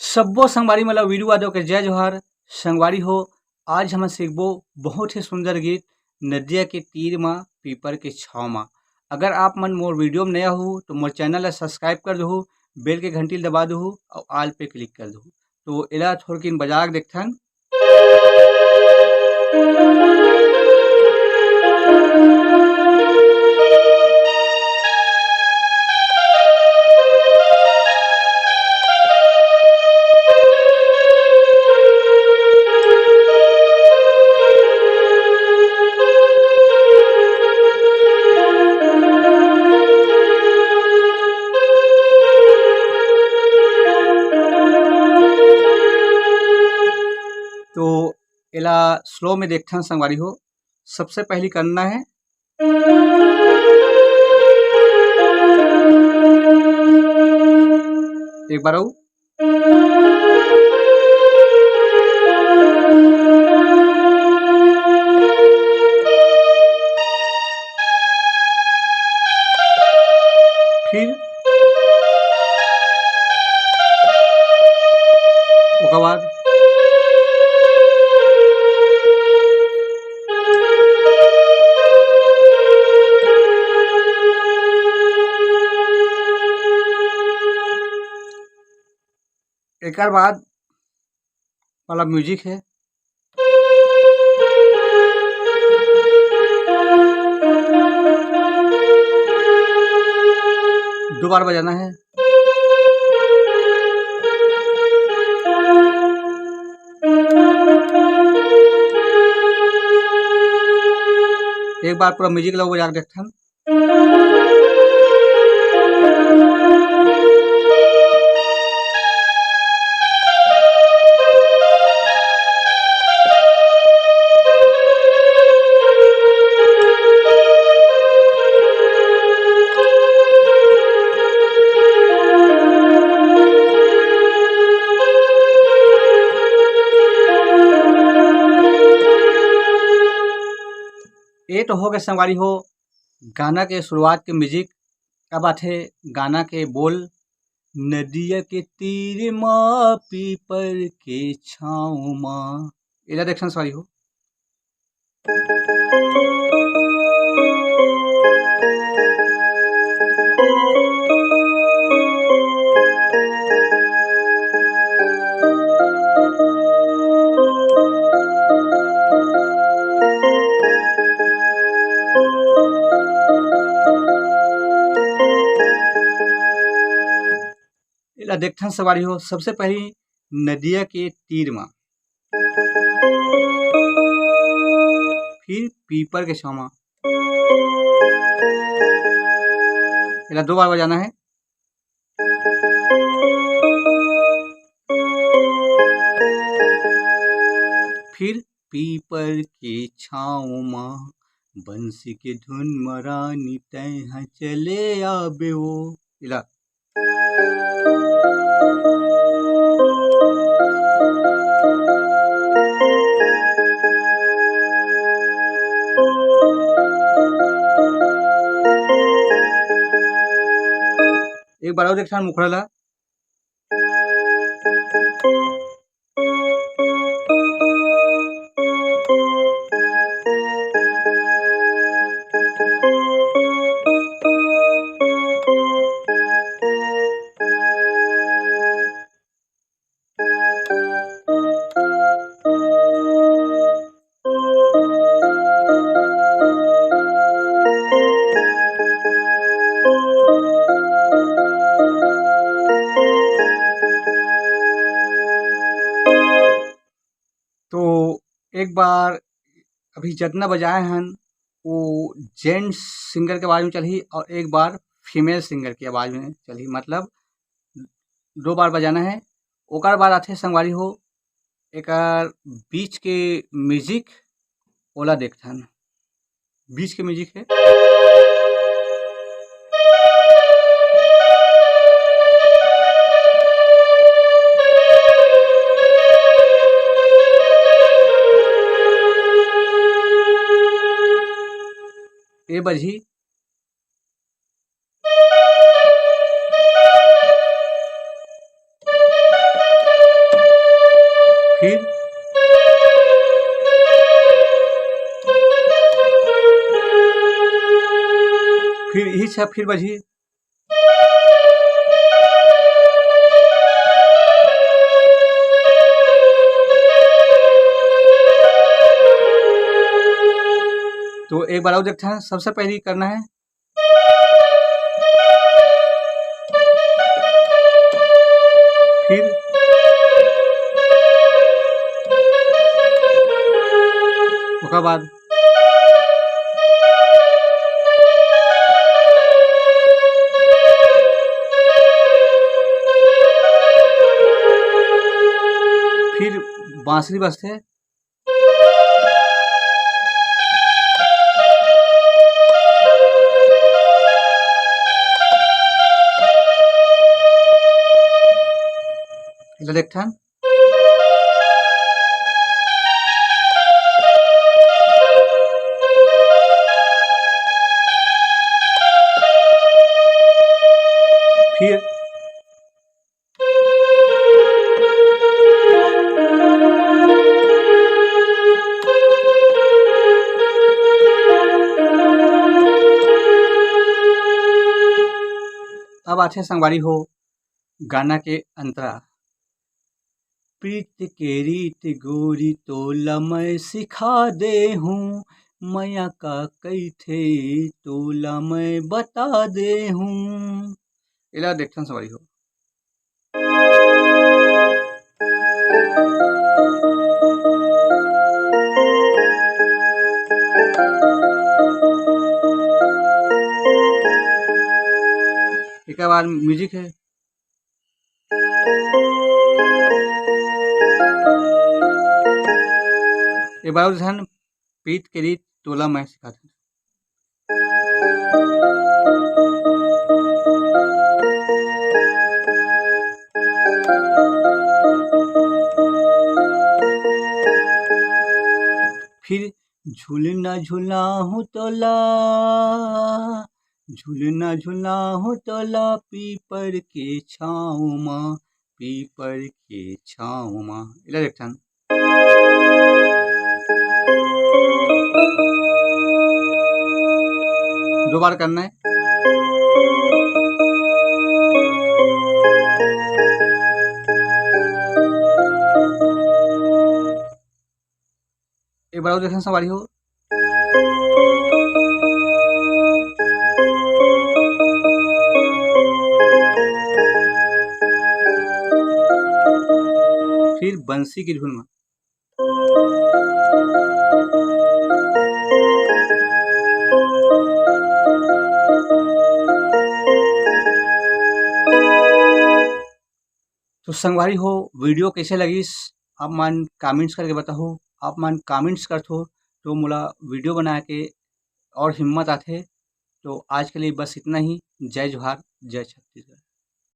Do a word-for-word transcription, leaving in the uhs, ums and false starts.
सब्बो संगवारी मन ल वीरू यादव के जय जोहार। संगवारी हो, आज हमन सीखबो बहुत ही सुंदर गीत, नदिया के तीर म पीपर के छाँव म। अगर आप मन मोर वीडियो म नया हो तो मोर चैनल ल सब्सक्राइब कर दहू, बेल के घंटी ल दबा दहू अउ ऑल पे क्लिक कर दहू। तो एला थोड़किन बजा के देखथन। तो एला स्लो में देखथन संगवारी हो। सबसे पहली करना है, एक बार अउ। फिर ओकर बाद एकर बाद वाला म्यूजिक है। दो बार बजाना है। एक बार पूरा म्यूजिक ला बजा के देखथन। ये तो हो गए संगवारी हो गाना के शुरुआत के म्यूजिक। अब आथे गाना के बोल, "नदिया के तीर मा पीपर के छाँव मा।" एला देखथन संगवारी हो। एला देखथन संगवारी हो, सबसे पहली नदिया के तीर मा, फिर पीपर के छाँव मा। एला दो बार बजाना है। फिर पीपर के छाँव मा बंसी के धुन मा रानी तैं ह चले आबे ओ। एला एक बार अउ देखथन मुखड़ा ला। तो एक बार अभी जतना बजाए हन, वो जेंट्स सिंगर के आवाज में चलही और एक बार फीमेल सिंगर के आवाज में चलही, मतलब दो बार बजाना है। ओकर बाद आथे संगवारी हो एकर बीच के म्यूजिक, ओला देखथन। बीच के म्यूजिक है। ए बजही। फिर, फिर यही छह फिर बजही। तो एक बार और देखते हैं, सबसे पहले करना है, फिर ओकर बाद फिर बांसुरी बजथे। एला देखथन। फिर अब आथे संगवारी हो गाना के अंतरा। प्रीत के रीत गोरी तोला मैं सिखा दे हूँ, मया का कहिथे तोला मैं बता दे हूँ। एला देखथन संगवारी हो। एकर बाद म्यूजिक है। एक बार और ध्यान, प्रीत के रीत तोला मैं सिखाथन। फिर झूलना झुलाहूँ तोला, झूलना झुलाहूँ तोला पीपर के छाँव मा, पीपर के छाँव मा। एला देखथन। दो बार करना है। एक बार और देखथन संगवारी हो। फिर बंसी की धुन में। तो संगवारी हो, वीडियो कैसे लगिस, आप मन कमेंट्स करके बताओ। आप मन कमेंट्स करथो तो मोला वीडियो बना के और हिम्मत आथे। तो आज के लिए बस इतना ही। जय जोहार, जय छत्तीसगढ़।